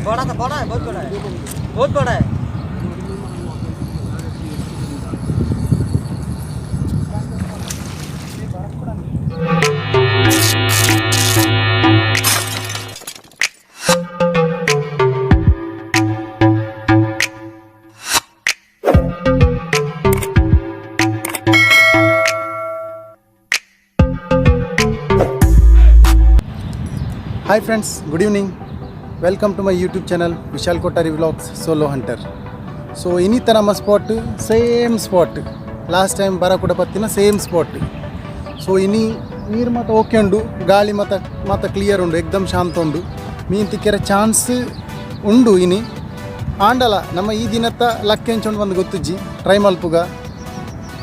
बड़ा था, बड़ा है, बहुत बड़ा है, बहुत बड़ा है। Hi friends, good evening. Welcome to my YouTube channel Vishal Kottari vlogs solo hunter. So ಇನ್ನಿತ ನಮ್ಮ spot same spot, last time ಬರಕೂಡ ಪತ್ತಿನ ಸೇಮ್ ಸ್ಪಾಟ್. ಸೊ ಇನಿ ನೀರು ಮಾತ ಓಕೆ ಉಂಡು, ಗಾಳಿ ಮಾತ ಮಾತ ಕ್ಲಿಯರ್ ಉಂಡು, ಎಕ್ದಮ್ ಶಾಂತ ಉಂಡು. ಮೀನು ತಿಕ್ಕೆರ ಚಾನ್ಸ್ ಉಂಡು ಇನಿ. ಆಂಡಲ ನಮ್ಮ ಈ ದಿನತ್ತ ಲಕ್ ಎಂಚುಂಡು ಬಂದು ಗೊತ್ತುಜ್ಜಿ, ಟ್ರೈ ಮಲ್ಪುಗ.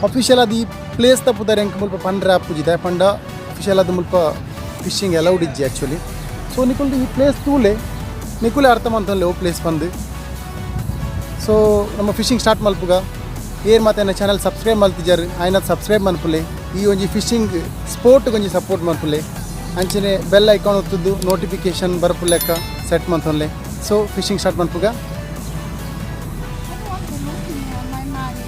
ಅಫಿಷಿಯಲ್ ಅದು ಈ ಪ್ಲೇಸ್ ತಪ್ಪುದಾರೆ ಎಂಕ್ ಮುಲ್ಪ ಪಂಡ್ರೆ ಆಪುಜಿದೆ ಪಂಡ ಅಫಿಷಿಯಲ್ ಅದು ಮುಲ್ಪ ಫಿಶಿಂಗ್ ಅಲೌಡ್ ಇಜ್ಜಿ ಆ್ಯಕ್ಚುಲಿ. ಸೊ ನಿಕುಲ್ದು ಈ ಪ್ಲೇಸ್ ತೂಲೆ ನಿಕುಲೆ ಅರ್ಥ ಮಂತೊನ್ಲೆ ಓ ಪ್ಲೇಸ್ ಬಂದು. ಸೊ ನಮ್ಮ ಫಿಶಿಂಗ್ ಸ್ಟಾರ್ಟ್ ಮಲ್ಪುಗ. ಏರ್ ಮಾತ ಎನ್ನ ಚಾನಲ್ ಸಬ್ಸ್ಕ್ರೈಬ್ ಮಲ್ತಿಜಾರ್ ಆಯ್ನ ಸಬ್ಸ್ಕ್ರೈಬ್ ಮನ್ಪುಲೆ, ಈ ಒಂಜಿ ಫಿಶಿಂಗ್ ಸ್ಪೋರ್ಟ್ ಒಂಜಿ ಸಪೋರ್ಟ್ ಮನ್ಪುಲೆ, ಅಂಚನೆ ಬೆಲ್ ಐಕಾನ್ ಒತ್ತುದು ನೋಟಿಫಿಕೇಶನ್ ಬರ್ಪುಲೆಕ್ಕ ಸೆಟ್ ಮಂತೊನ್ಲೆ. ಸೊ ಫಿಶಿಂಗ್ ಸ್ಟಾರ್ಟ್ ಮನ್ಪುಗ. I don't want to lose me on my money.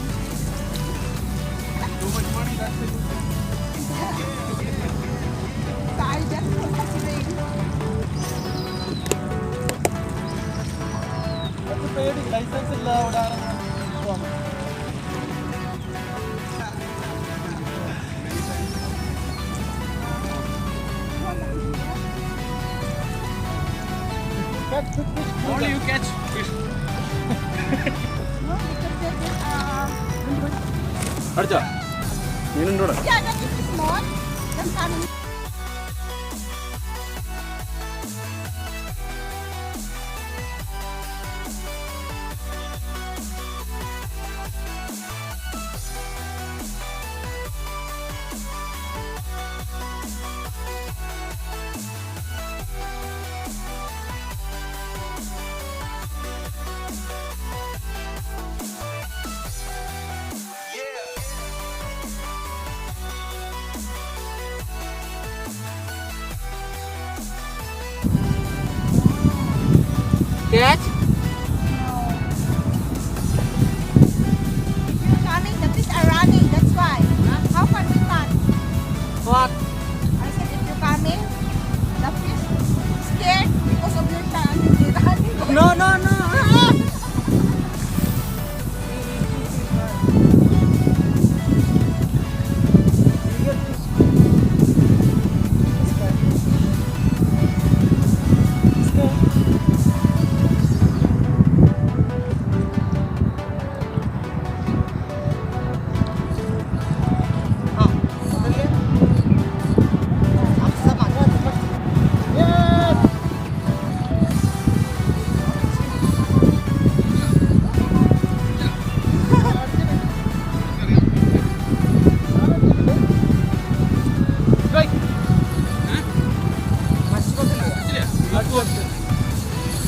So I just considering. Licence ಇಲ್ಲ. Only you catch fish. No, because they get, അടിച്ചോ മീനുണ്ടോടാ? Yeah, that is small. Then coming. Catch. No. If you're coming, the fish are running. That's why. How can we catch? What? I said if you're coming, the fish scared because of your tongue. They running. No, no, no. हाँ, पकड़ लिया? अब सब आ गया।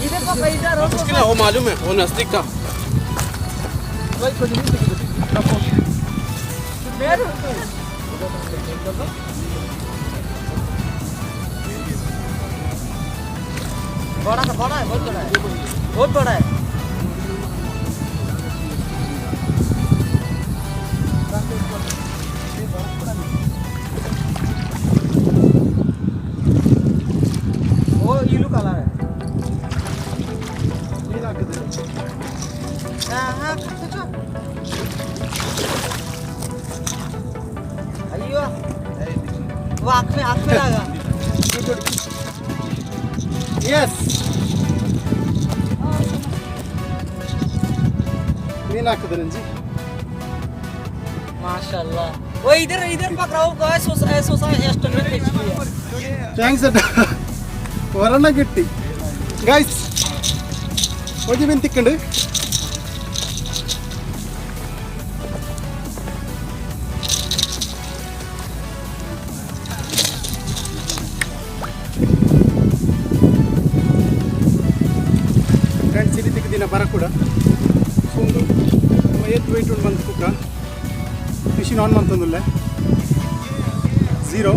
इधर पकड़, इधर और मुश्किल है वो, मालूम है वो नजदीक था। बड़ा था, बड़ा है, बहुत बड़ा है, बहुत बड़ा है। वो येलो कलर है। हाँ हाँ, खा। अय्यो, वो आँख में, आँख में लगा। ಎಸ್, ಮೀನು ಹಾಕಿದ್ರೆ ಅಂಜಿ. माशाल्लाह, वो इधर इधर पकड़ा, वो गए सोसा सोसा एस्टन में खींच लिया। Thanks ಅಡ್ಡ ಒರಣ ಗಿಟ್ಟಿ. ಗೈಸ್, ಒಂಜಿ ಮೀನು ತಿಕ್ಕಂಡು. ಫ್ರೆಂಡ್ಸ್, ಇಲ್ಲಿ ತಿಕ್ಕಿದಿನ ಬರ ಕೂಡ. ಸೊ ಒಂದು ನಮ್ಮ ಏತ್ ವೆಯ್ಟ್ ಉಂಡು ಬಂದು ಕುಕ್ಕ ಫಿಶಿನ್ ಆನ್ ಮಂತೊಂದುಲ್ಲೆ ಝೀರೋ.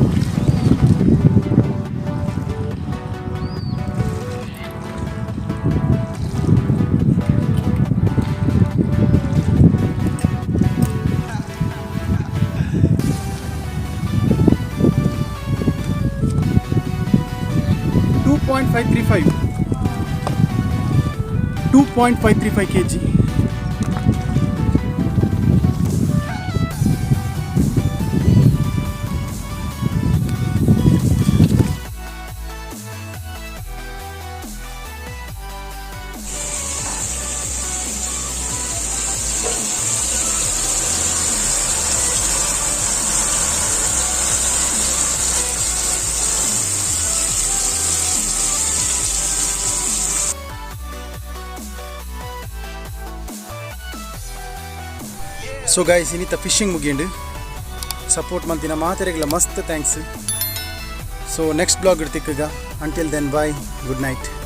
2.535. 2.535 kg. So guys, ಇನಿತ ಫಿಶಿಂಗ್ ಮುಗಿಂಡು. ಸಪೋರ್ಟ್ ಮಂತಿನ ಮಾತೆರೆಗ್ಲ ಮಸ್ತ್ thanks. So next blog ಇಡ್ತಿಕ್ಕಗ. Until then, bye, good night.